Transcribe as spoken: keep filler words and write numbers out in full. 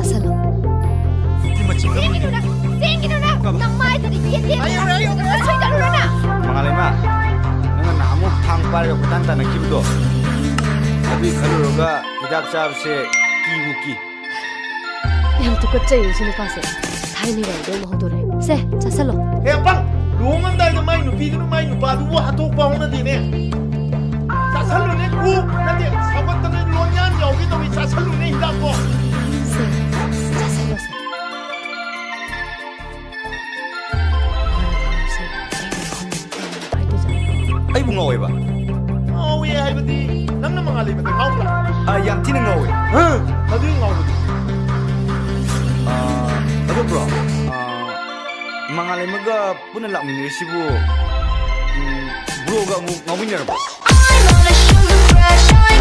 ꯆꯥꯁꯜꯂꯣ꯫ ꯅꯨꯄꯤ ꯃꯆꯤꯟ ꯀꯟꯕꯒꯤ ꯆꯦꯟꯒꯤꯅꯨꯅ! ꯆꯦꯟꯒꯤꯅꯨꯅ! ꯀꯕ? ꯅꯃꯥꯏꯗꯨꯗ ꯌꯦꯟ ꯗꯦꯝ ꯑꯩ ꯌꯧꯔꯦ, ꯑꯩ ꯌꯧꯔꯦ! ꯁꯣꯏꯗꯠꯂꯨꯔꯅ! ꯃꯉꯥꯂꯩꯃ, ꯅꯪꯅ ꯅꯍꯥꯟꯃꯨꯛ ꯊꯥꯡ ꯄꯥꯏꯔꯒ ꯀꯣꯏꯇꯥꯟ ꯇꯥꯟꯅꯈꯤꯕꯗꯣ, ꯑꯗꯨꯒꯤ ꯈꯜꯂꯨꯔꯒ ꯍꯤꯗꯥꯛ ꯆꯥꯕꯁꯦ ꯀꯤꯕꯨ ꯀꯤ꯫ ꯌꯥꯝ ꯇꯨꯀꯠꯆꯩꯌꯦ ꯁꯤ ꯅꯨꯄꯥꯁꯦ꯫ ꯊꯥꯏꯅꯒꯤ ꯋꯥꯔꯤꯗꯣ ꯑꯃꯨꯛ ꯍꯧꯗꯣꯔꯛꯑꯦ꯫ ꯁꯦ, ꯆꯥꯁꯜꯂꯣ꯫ ꯍꯦ ꯑꯄꯪ! ꯂꯨꯍꯣꯡꯉꯝꯗꯥꯏꯗ ꯃꯥꯏ ꯅꯨꯄꯤꯗꯨꯅ ꯃꯥꯏ ꯅꯨꯄꯥꯗꯨꯕꯨ ꯍꯥꯠꯇꯣꯛꯄ ꯍꯧꯅꯗꯦꯅꯦ꯫ ꯆꯥꯁꯜꯂꯨꯅꯦ, ꯀꯣꯛ ꯅꯠꯇꯦ, ꯁꯥꯎꯒꯠꯇꯅ ꯂꯣꯟ ꯌꯥꯟ ꯌꯥꯎꯒꯦ ꯇꯧꯏ, ꯆꯥꯁꯜꯂꯨꯅꯦ ꯍꯤꯗꯥꯛꯇꯣ꯫ ꯁꯦ, ꯆꯥꯁꯜꯂꯣꯁꯦ꯫ ꯑꯩꯕꯨ ꯉꯥꯎꯋꯦꯕ? ꯉꯥꯎꯋꯦ ꯍꯥꯏꯕꯗꯤ ꯅꯪꯅ ꯃꯉꯥꯜ ꯂꯩꯕꯗ ꯉꯥꯎꯕ꯭ꯔꯥ? ꯑꯥ, ꯌꯥꯝ ꯊꯤꯅ ꯉꯥꯎꯋꯦ꯫ ꯍꯥ? ꯑꯗꯨꯒꯤ ꯉꯥꯎꯕꯗꯤ? ꯑꯥ, ꯑꯗꯣ ꯕ꯭ꯔꯣ, ꯑꯥ, ꯃꯉꯥꯜ ꯂꯩꯃꯒ ꯄꯨꯟꯅ ꯂꯥꯛꯃꯤꯟꯅꯔꯤꯁꯤꯕꯨ, ꯎꯝ, ꯕ꯭ꯔꯣꯒ ꯑꯃꯨꯛ ꯉꯥꯎꯃꯤꯟꯅꯔꯕꯣ? I'm on a sugar crash, I